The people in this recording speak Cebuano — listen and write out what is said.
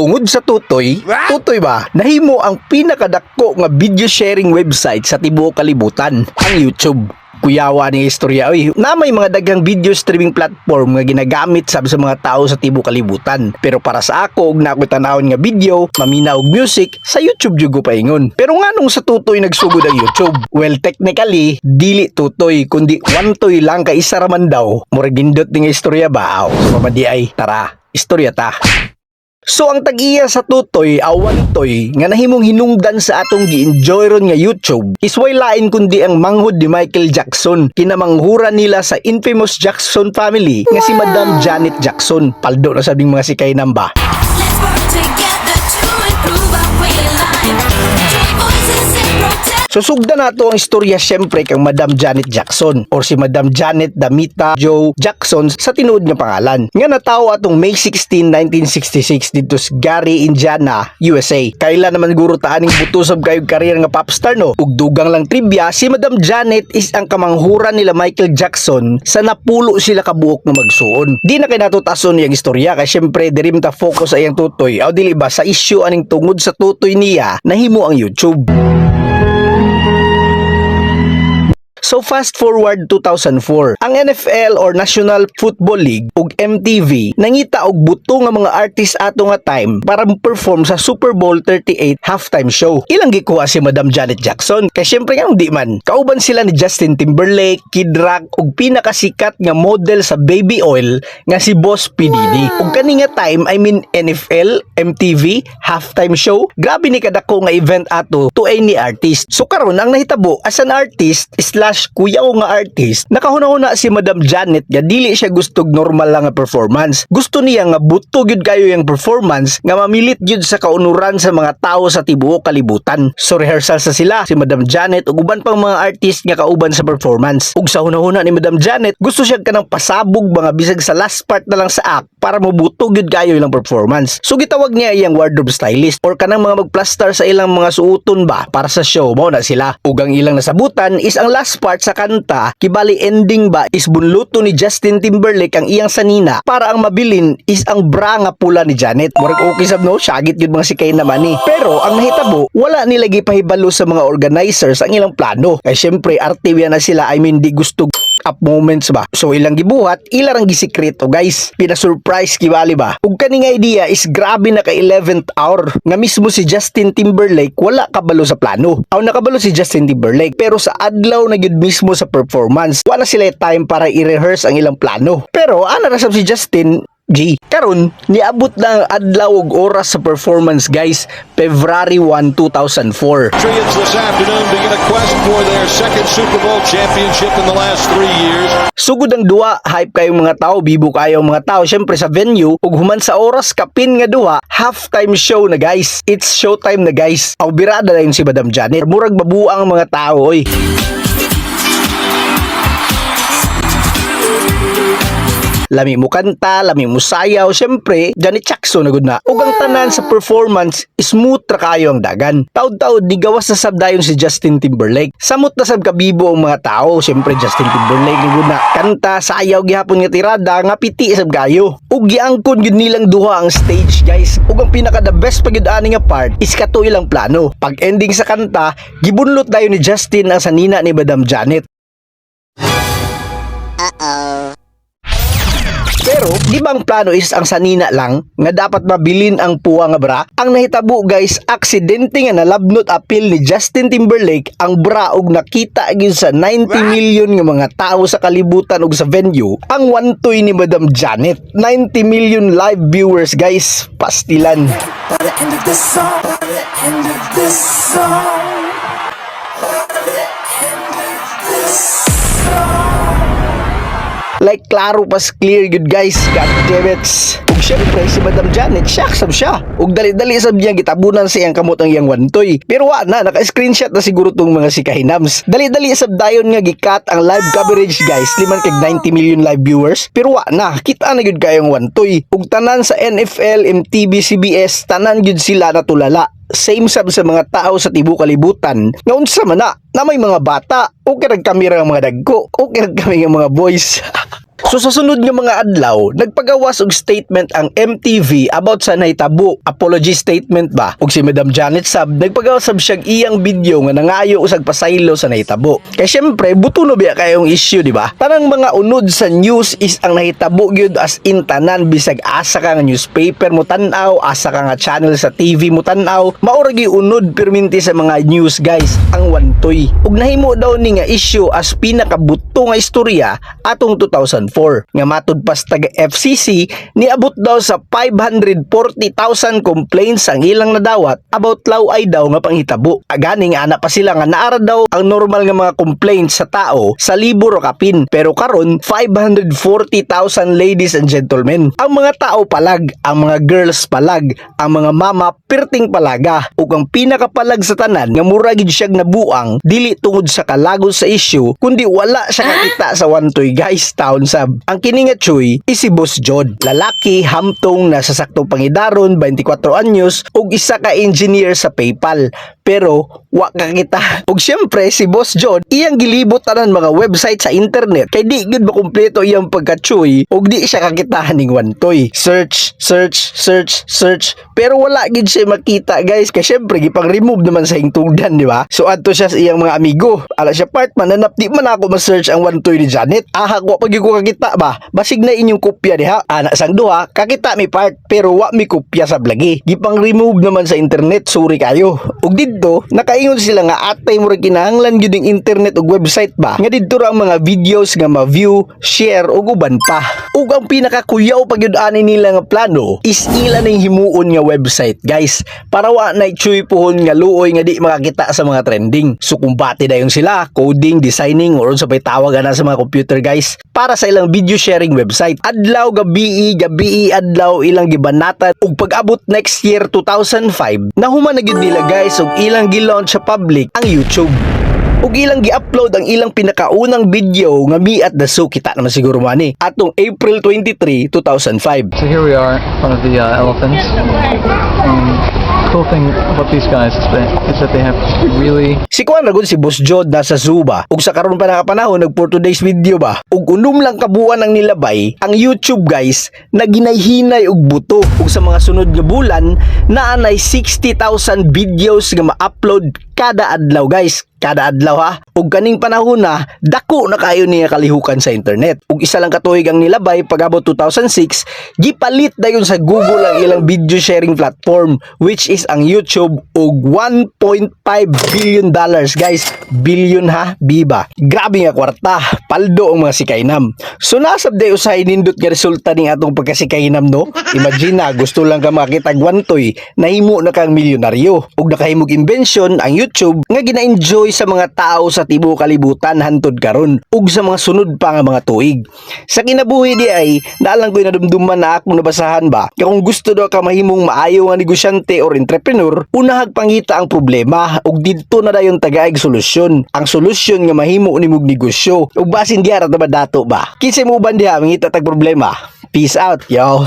Tungod sa tutoy, tutoy ba, nahimo ang pinakadako nga video sharing website sa tibuok kalibutan, ang YouTube. Kuyawa ni istorya oy. Na may mga daghang video streaming platform nga ginagamit sab sa mga tao sa tibuok kalibutan. Pero para sa ako, og na ako'y tanawon nga video, maminaw og music, sa YouTube jud ko paingon. Pero nganong sa tutoy nagsugod ang YouTube? Well, technically, dili tutoy kundi wantoy lang kay isa ra man daw. Murag nindot ni nga istorya ba? Aw, so pamadi ay tara, istorya ta. So ang tag-iya sa tutoy aw wantoy nga nahimong hinungdan sa atong gi-enjoy ron nga YouTube is way lain kundi ang manghod ni Michael Jackson. Kinamanghuran nila sa infamous Jackson family nga si Madam Janet Jackson. Paldo na sabing mga sikay namba. Let's work together to improve our way of life. Join voices and protest. So sugdan nato ang istorya syempre kang Madam Janet Jackson or si Madam Janet Damita Joe Jackson sa tinuod nga pangalan. Nga natawo atong May 16, 1966 didto sa Gary, Indiana, USA. Kaila naman guro ta aning buto sab kayo career nga popstar, no. Ug dugang lang trivia, si Madam Janet is ang kamanghuran nila Michael Jackson sa napulo sila kabuok nga magsuon. Di na kay nato tason iyang istorya kay syempre diri ta focus sa iyang tutoy. Aw dili ba sa issue aning tungod sa tutoy niya nahimo ang YouTube. So fast forward 2004, ang NFL or National Football League ug MTV nangita og buto nga mga artist ato nga time para perform sa Super Bowl 38 halftime show. Ilang gikuha si Madam Janet Jackson. Kay syempre nga di man. Kauban sila ni Justin Timberlake, Kid Rock ug pinakasikat nga model sa baby oil nga si Boss P. Diddy. Ug kani nga time, I mean NFL, MTV, halftime show, grabe ni kadako nga event ato to any artist. So karon ang nahitabo as an artist slash kuyaw nga artist, nakahuna-huna si Madam Janet nga dili siya gustog normal lang nga performance. Gusto niya nga buto gyud kayo yung performance nga mamilit gyud sa kaunuran sa mga tao sa tibuok kalibutan. So rehearsal sa sila si Madam Janet ug uban pang mga artist nga kauban sa performance. Ug sa hunahuna ni Madam Janet, gusto siya kanang pasabog mga bisag sa last part na lang sa act para mobuto gyud kayo ilang performance. So gitawag niya iyang wardrobe stylist or kanang mga magplaster sa ilang mga suoton ba para sa show mo na sila. Ug ang ilang nasabutan is ang last part sa kanta, kibali ending ba, is bunluto ni Justin Timberlake ang iyang sanina para ang mabilin is ang bra nga pula ni Janet. Murag okay sab no, syagit gyud mga sikay naman ni. Pero ang nahitabo, wala nila gipahibalo sa mga organizers ang ilang plano. Kay syempre arte na sila, I mean di gusto up moments ba. So ilang gibuhat, ila rang gisikreto, guys. Pina-surprise kibali ba. Ug kaning idea is grabe na ka 11th hour nga mismo si Justin Timberlake wala kabalo sa plano. Aw, nakabalo si Justin Timberlake pero sa adlaw na gyud mismo sa performance. Wala sila time para i-rehearse ang ilang plano. Pero ana ra sab si Justin G. Karon, niabot na ang adlaw ug oras sa performance, guys, February 1, 2004. Patriots this afternoon begin a quest for their second Super Bowl championship in the last 3 years. Sugod ang duwa, hype kayong mga tao, bibo kayo ang mga tao, syempre sa venue, ug human sa oras kapin nga duha, halftime show na, guys. It's showtime na, guys. Aw, birada na yun si Madam Janet. Murag mabuang ang mga tao, oy. Lami mo kanta, lami mo sayaw, syempre, Janet Jackson na gud na. Ug ang tanan sa performance, smooth ra kayo ang dagan. Taud-taud, ni gawas na sab dayon si Justin Timberlake. Samot na sab kabibo ang mga tao, syempre Justin Timberlake ni gud na. Kanta, sayaw gihapon nga tirada, nga piti sab kayo. Ug giangkon gyud nilang duha ang stage, guys. Ug ang pinaka the best pa gyud ani nga part is kato ilang plano. Pag ending sa kanta, gibunlot dayon ni Justin ang sanina ni Madam Janet. Pero, di ba ang plano is ang sanina lang nga dapat mabilin ang puwa nga bra? Ang nahitabo, guys, aksidente nga nalabnot apil ni Justin Timberlake ang bra ug nakita gyud sa 90 million nga mga tao sa kalibutan ug sa venue ang wantoy ni Madam Janet. 90 million live viewers, guys. Pastilan. By the end of this song, by the end of this song, by the end of this song. Like klaro pas clear good, guys. God damn it. Ug syempre si Madam Janet shock sab siya. Ug dali-dali sab niya gitabunan sa iyang kamot ang iyang wantoy. Pero wa na naka-screenshot na siguro tong mga sikahinams. Dali-dali sab dayon nga gikat ang live coverage, guys. Liman kag 90 million live viewers. Pero wa na kita na gyud kayong wantoy. Ug tanan sa NFL, MTV, CBS, tanan gyud sila natulala. Same sab sa mga tao sa tibuok kalibutan nga unsa man na na may mga bata. Okay ra kami ra nga mga dagko. Okay ra kami nga mga boys. So sa sunod nga mga adlaw, nagpagawas og statement ang MTV about sa nahitabo, apology statement ba? Ug si Madam Janet sab nagpagawas sab siyang iyang video nga nangayo usag pasaylo sa nahitabo. Kay syempre butuno biya kayong issue, di ba? Tanang mga unod sa news is ang nahitabo gyud, as in tanan, bisag asa ka nga newspaper mo tan-aw, asa ka nga channel sa TV mo tan-aw, mao ra gyud unod perminti sa mga news, guys, ang wantoy. Ug nahimo daw ni nga issue as pinakabuto nga istorya atong 2004 nga matud pa sa taga FCC, niabot daw sa 540,000 complaints ang ilang nadawat about law-ay daw nga panghitabo. Aganing ana pa sila nga naara daw ang normal nga mga complaints sa tao sa libo ro kapin, pero karon 540,000, ladies and gentlemen. Ang mga tao palag, ang mga girls palag, ang mga mama pirting palaga, ug ang pinakapalag sa tanan nga mura gid siyag nabuang dili tungod sa kalagos sa issue kundi wala siya kakita sa wantoy, guys, taon sab. Ang kini nga chuy is si Boss Jod. Lalaki, hamtong, nasa saktong pangidaron, 24 anyos, ug isa ka engineer sa PayPal. Pero wa kakita. Ug syempre si Boss Jod iyang gilibot tanan mga website sa internet kay di gyud makumpleto iyang pagkachuy ug di siya kakita ning wantoy. Search, search, search, search, pero wala gid siya makita, guys, kay syempre gipang-remove naman sa hingtugdan, di ba? So adto siya sa iyang mga amigo. Ala siya, "Part mananap, di man ako ma-search ang wantoy ni Janet. Aha, wa pag ko kakita ba? Basig na inyong kopya diha." Ana sang duha, "Kakita mi, part, pero wa mi kopya sa lagi. Gipang-remove naman sa internet, sorry kayo." Ug didto, nakaingon sila nga atay mo ra kinahanglan gyud ang internet ug website ba? Nga didto ra ang mga videos nga ma-view, share ug uban pa. Ug ang pinakakuyaw pa gyud ani nila nga plano is ila ning himuon nga website, guys, para wa na chuy puhon nga luoy nga di makakita sa mga trending. So kumbate dayon sila, coding, designing, or unsa pay tawag ana sa mga computer, guys, para sa ilang video sharing website. Adlaw gabi, gabi adlaw ilang gibanatan ug pag-abot next year 2005, nahuman na gyud nila, guys, ug ilang gi-launch sa public ang YouTube ug ilang gi-upload ang ilang pinakaunang video nga Me at the Zoo. Kita naman siguro mo ani atong April 23, 2005. So here we are in front of the elephants. Cool thing about these guys is that they have really Si kuan ra gud, si Boss Jod, nasa zoo ba. Ug sa karon pa nakapanahon nag for today's video ba. Ug unom lang ka buwan ang nilabay ang YouTube, guys, naginayhinay og buto. Ug sa mga sunod nga bulan naa nay 60,000 videos nga ma-upload kada adlaw, guys. Kada adlaw ha. Ug kaning panahon na dako na kayo niya kalihukan sa internet. Ug isa lang ka tuig ang nilabay, pag-abot 2006, gipalit dayon sa Google ang ilang video sharing platform, which is ang YouTube, og $1.5 billion, guys. Billion ha, biba. Grabe nga kwarta, paldo ang mga sikainam. So nasab day usahay nindot nga resulta ning atong pagkasikainam, no? Imagine na gusto lang ka makita wantoy, nahimo na kang milyonaryo. Ug nakahimog invention ang YouTube nga gina-enjoy sa mga tao sa tibuok kalibutan hantod karon ug sa mga sunod pa nga mga tuig. Sa kinabuhi di ay, naalang ko'y nadumduman na akong nabasahan ba, kaya kung gusto daw ka mahimong maayo nga negosyante or entrepreneur, unahag pangita ang problema ug didto na dayon tagaig solusyon. Ang solusyon nga mahimo nimog negosyo. Ug basin diha ra ta ba dato ba? Kinsay mo uban diha mangita tag problema? Peace out, yo.